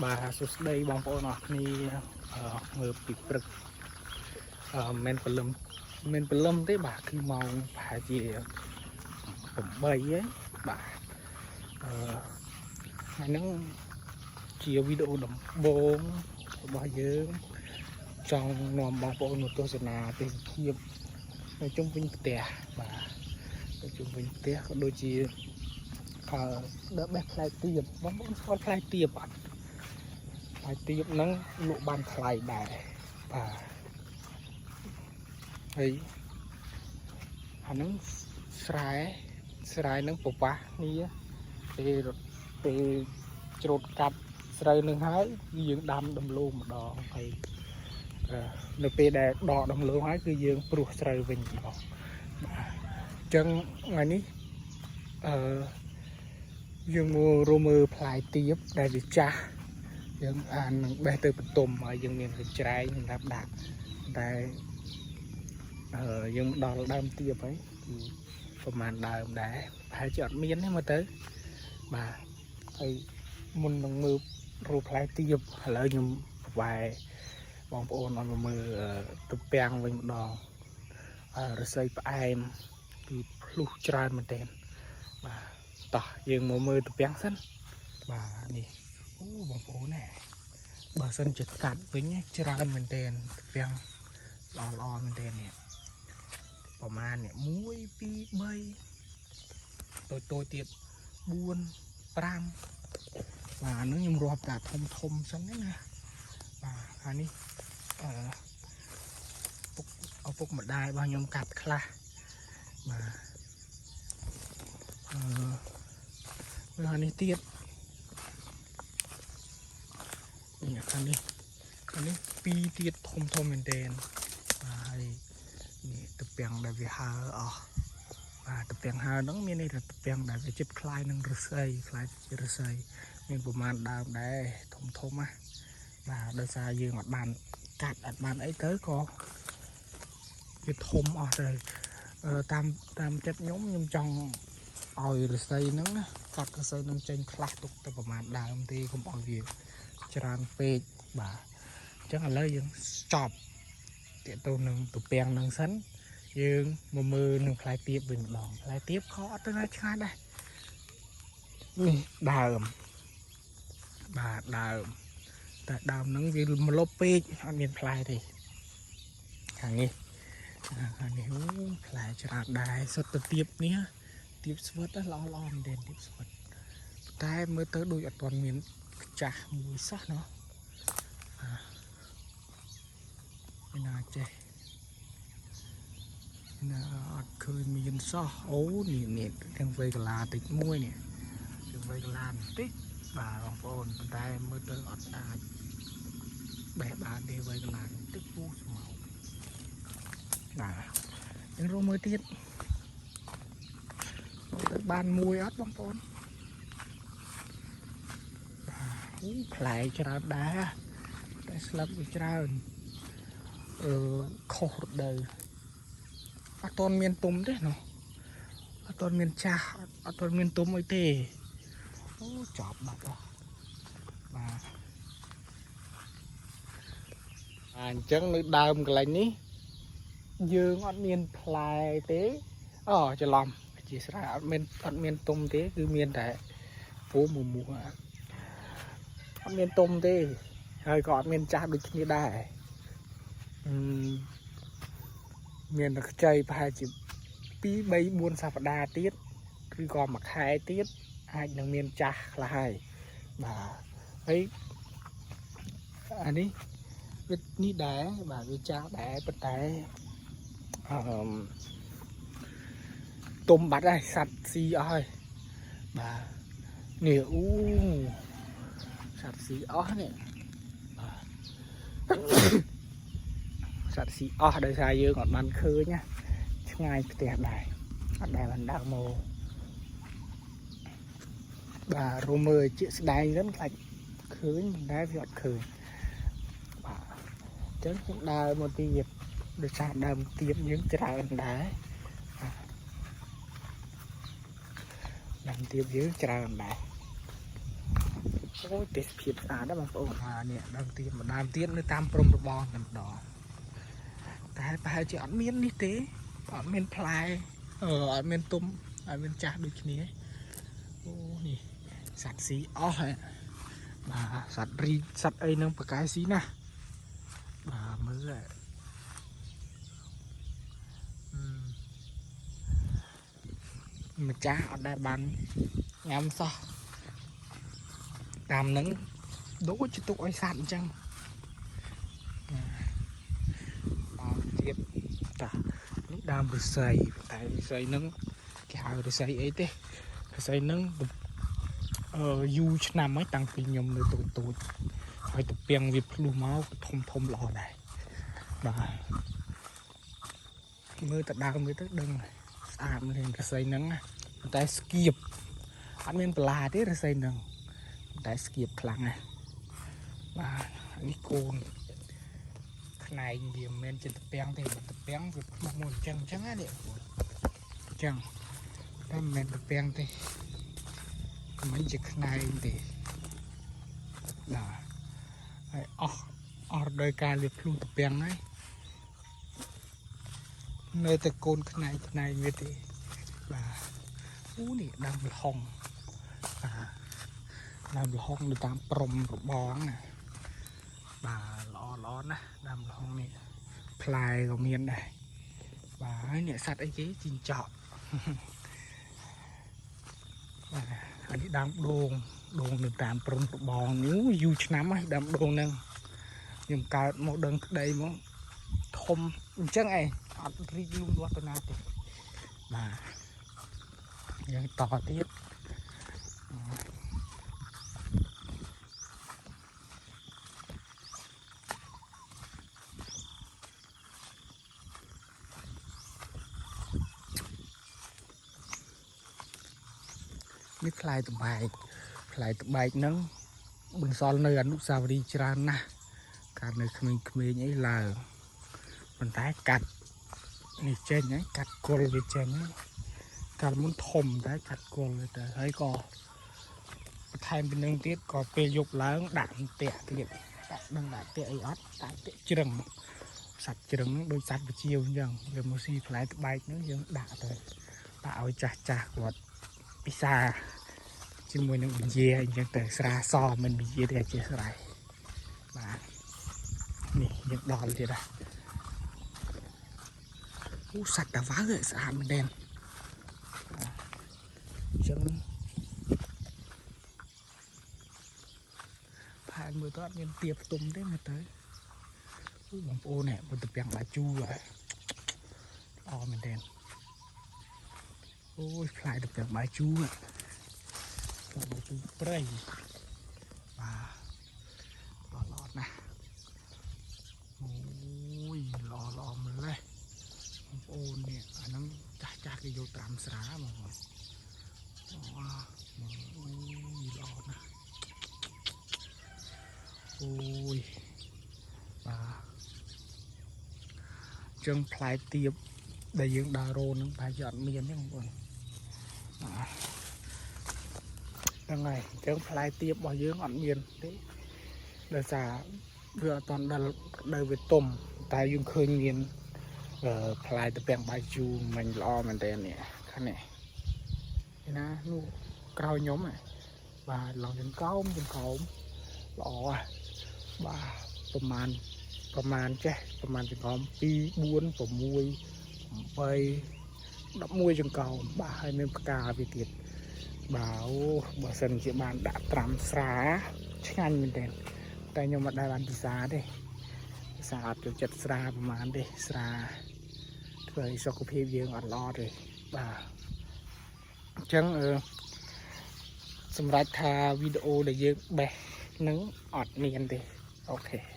បាទសួស្តីបងប្អូនអរគ្នាអឺងើបពីព្រឹកអឺមិនព្រលឹមមិនព្រលឹមទេបាទគឺម៉ោងប្រហែលជា8ហើយបាទអឺថ្ងៃហ្នឹងជាវីដេអូដំបូងរបស់យើងចង់នាំបងប្អូនមកទស្សនាទេសភាពនៅជុំវិញផ្ទះបាទនៅជុំវិញផ្ទះក៏ដូចជាអឺដើរបេះផ្លែទៀបបងប្អូនស្គាល់ផ្លែទៀបអត់ ផ្លែទៀបហ្នឹងលក់បានថ្លៃដែរបាទហើយអាហ្នឹងស្រែស្រែហ្នឹងប្រវាស់គ្នាពេលរត់ពេលច្រូតកាត់ស្រូវនឹងហើយគឺយើងដាំដំឡូងម្ដងហើយអឺនៅពេលដែលដកដំឡូងហើយគឺយើងព្រួសស្រូវវិញម្ដងបាទអញ្ចឹងថ្ងៃនេះអឺយើងមករមើលផ្លែទៀបដែលវាចាស់ យើងអាននឹងបេះទៅបន្ទុំហើយយើងមានកញ្ច្រែងសម្រាប់ដាក់តែអឺយើងមកដល់ដើមទៀបហើយគឺប្រហែលដើមដែរប្រហែលជាអត់មានទេមើលទៅបាទហើយមុននឹងមើលរូបផ្លែទៀបឥឡូវខ្ញុំប្រវែបងប្អូនឲ្យមកមើលទំពាំងវិញម្ដងអឺរស័យផ្អែមគឺភ្លុះច្រើនមែនទែនបាទតោះយើងមកមើលទំពាំងសិនបាទនេះអូបងប្អូនណែ បើសិនជាកាត់វិញច្រើនមែនទែនទាំងល្អល្អមែនទែននេះប្រហែលនេះ1 2 3តូចតូចទៀត4 5បាទហ្នឹងខ្ញុំរាប់តែធំធំសិនណាបាទហើយនេះអឺពុកឪពុកម្ដាយរបស់ខ្ញុំកាត់ខ្លះបាទអឺហើយនេះទៀតនេះខាងនេះខាងនេះពីរទៀតធំធំមែនទែនបាទហើយនេះទំពាំងដែលវាហើអស់បាទទំពាំងហើហ្នឹងមានន័យថាទំពាំងដែលវាចិត្តคล้ายនឹងឫស្សីคล้ายជាឫស្សីមានប្រមាណដើមដែរធំធំណាបាទដោយសារយើងអត់បានកាត់អត់បានអីទៅក៏វាធំអស់ទៅអឺតាមតាមចិត្តខ្ញុំខ្ញុំចង់ឲ្យឫស្សីហ្នឹងណាកាត់ឫស្សីហ្នឹងចេញខ្លះទុកតែប្រមាណដើមទេកុំឲ្យវា ច្រើនពេកបាទអញ្ចឹងឥឡូវយើង stop ទាក់ទងនឹងទំពាំងនឹងសិនយើងមកមើលនឹងផ្លែទៀបវិញម្ដងផ្លែទៀបខអត់ទៅណាឆ្ងាយដែរនេះដើមបាទដើមតែដើមហ្នឹងវាមលប់ពេកអត់មានផ្លែទេខាងនេះខាងនេះអូផ្លែច្រើនដែរសុទ្ធតែទៀបនេះទៀបស្វិតល្អល្អមែនទែនទៀបស្វិតតែមើលទៅដូចអត់ទាន់មានខ្ចាស់មួយសោះណោះ ឯណាចេះណាអត់ឃើញមានសោះអូនេះនេះទាំងវ័យកលាតិចមួយនេះទាំងវ័យកលាបន្តិចបាទបងប្អូនប៉ុន្តែមើលទៅអត់អាចបេះបានទេវ័យកលាបន្តិចពូស្មៅបាទយើងរកមើលទៀតទៅបានមួយអត់បងប្អូនបាទអូផ្លែច្រើនដែរតែស្លឹកវាច្រើន អឺខុសរដូវអត់ទាន់មានទុំទេណោះអត់ទាន់មានចាស់អត់ទាន់មានទុំអីទេអូចប់បាត់អស់បាទអញ្ចឹងនៅដើមកន្លែងនេះយើងអត់មានផ្លែទេអូច្រឡំអធិស្ឋានអត់មានអត់មានទុំទេគឺមានតែពូមមួអត់មានទុំទេហើយក៏អត់មានចាស់ដូចគ្នាដែរ អឺមានតែខ្ចីប្រហែលជា2 3 4សប្តាហ៍ទៀតឬក៏មួយខែទៀតអាចនឹងមានចាស់ខ្លះហើយបាទហើយអានេះវានេះដែរបាទវាចាស់ដែរប៉ុន្តែអឺទុំបាត់ហើយសត្វស៊ីអស់ហើយបាទនេះអូសត្វស៊ីអស់នេះបាទ សត្វស៊ីអស់ដោយសារយើងអត់បានឃើញណាឆ្ងាយផ្ទះដែរអត់ដែលបានដើរមកបាទរមើលជាក់ស្ដែងហ្នឹងខ្លាចឃើញមិនដែរវាអត់ឃើញបាទអញ្ចឹងខ្ញុំដើរមកទៀតដោយសារដើមទៀបយើងច្រើនដែរបាទដើមទៀបយើងច្រើនដែរ អូយទេសភាពស្អាតណាស់បងប្អូនអានេះដើមទៀនម្ដើមទៀតនៅតាមព្រំរបងតែម្ដងតែប្រហែលជាអត់មាននេះទេអត់មានផ្លែអឺអត់មានទុំអត់មានចាស់ដូចគ្នាអូនេះសត្វស៊ីអស់ហើយបាទសត្វរីកសត្វអីនឹងប្រកែស៊ីណាស់បាទមើលហ่ะអឺម្ចាស់អត់ដែលបានញ៉ាំសោះតាមនឹងដូចជាទុកឲ្យសត្វអញ្ចឹងបាទទៀតតានេះដើមឫស្សីតែឫស្សីហ្នឹងគេហៅឫស្សីអីទេឫស្សីហ្នឹងអឺយូរឆ្នាំហើយតាំងពីខ្ញុំនៅតូចតូចហើយទៅពាំងវាភ្លុះមកធំធំល្អដែរបាទមើលទៅដើមវាទៅដឹងស្អាតមែនឫស្សីហ្នឹងណាប៉ុន្តែស្គៀបអត់មានបន្លាទេឫស្សីហ្នឹងតែស្គៀបខ្លាំងណាស់បាទនេះកូនខ្នែងវាមិនមែនជាតពាំងទេបើតពាំងវាភ្លុះមកអញ្ចឹងអញ្ចឹងណានេះអញ្ចឹងតែមិនមែនតពាំងទេមិនជាខ្នែងទេបាទហើយអស់អស់រដូវកាលវាភ្លុះតពាំងហើយនៅតែកូនខ្នែងខ្នែងវាទេបាទអូនេះដើមល្ហុងបាទដើមល្ហុងនៅតាមព្រំរបងណាបាទល្អល្អណាស់ដើមល្ហុងនេះផ្លែក៏មានដែរបាទហើយនេះសត្វអីគេជីងចក់ បាទអានេះដើមដូងដូងនៅតាមព្រំរបងនេះយូរឆ្នាំហើយដើមដូងហ្នឹងខ្ញុំកើតមកដឹងក្តីមកធំអញ្ចឹងឯងអត់រីកលូតលាស់ទៅណាទេបាទយើងតទៀតនេះផ្លែតបែកផ្លែតបែកហ្នឹងបន្សល់នៅអនុស្សាវរីយ៍ច្រើនណាស់កាលនៅក្មេងៗអីឡើងប៉ុន្តែកាត់នេះចេញហើយកាត់គល់វាចេញហើយកាលមុនធំតែកាត់គល់វាទៅហើយក៏បន្ថែមពីនឹងទៀតក៏ពេលយប់ឡើងដាក់អន្ទាក់ទៀតដាក់នឹងដាក់អន្ទាក់អីអត់ដាក់អន្ទាក់ជ្រឹងសត្វជ្រឹងហ្នឹងដូចសត្វវិជាវអញ្ចឹងវាមកស៊ីផ្លែតបែកហ្នឹងយើងដាក់ទៅដាក់ឲ្យចាស់ចាស់គាត់ពិសាជាមួយនឹងពជាអញ្ចឹងទៅស្រាសមិនពជាទេអធិស្ឋានបាទនេះយើងដល់ទៀតហ่ะអូសត្វតាវ៉ៅស្អាតមែនទែនអញ្ចឹងផែនមើលទៅអត់មានទៀបទុំទេមើលទៅអូបងប្អូននេះបើទៅពាំងបាយជូរហ่ะល្អមែនទែនអូយផ្លែទៅពាំងបាយជូរហ่ะផ្លែបាយជូរព្រៃបាទល្អល្អណាស់អូយល្អល្អម្លេះបងប្អូននេះអាហ្នឹងចាស់ចាស់គេយកត្រាំស្រាបងប្អូនអូអូយល្អណាស់អូយបាទចឹងផ្លែទៀបដែលយើងដើររោនឹងប្រហែលជាអត់មានទេបងប្អូនបាទហ្នឹងហើយអញ្ចឹងផ្លែទៀបរបស់យើងអត់មានទេដោយសារវាអត់តន់ដល់ដល់វាទុំតែយើងឃើញមានអឺផ្លែទៅពាំងបាយជូរមិញល្អមែនតើនេះខាងនេះឯណានោះក្រោយខ្ញុំហ៎បាទឡងចង្កោមចង្កោមល្អហ៎បាទប្រមាណប្រមាណចេះប្រមាណចង្កោម2 4 6 8 11ចង្កោមបាទហើយមានផ្កាវាទៀតបាទអូបើសិនជាបានដាក់ត្រាំស្រាឆ្ងាញ់មែនទែនតែខ្ញុំអត់ដែលបានពិសាទេពិសាអត់ចូលចិត្តស្រាប្រហែលទេស្រាធ្វើឲ្យសុខភាពយើងអត់ល្អទេបាទអញ្ចឹងអឺសម្រាប់ថាវីដេអូដែលយើងបេះនឹងអត់មានទេOK។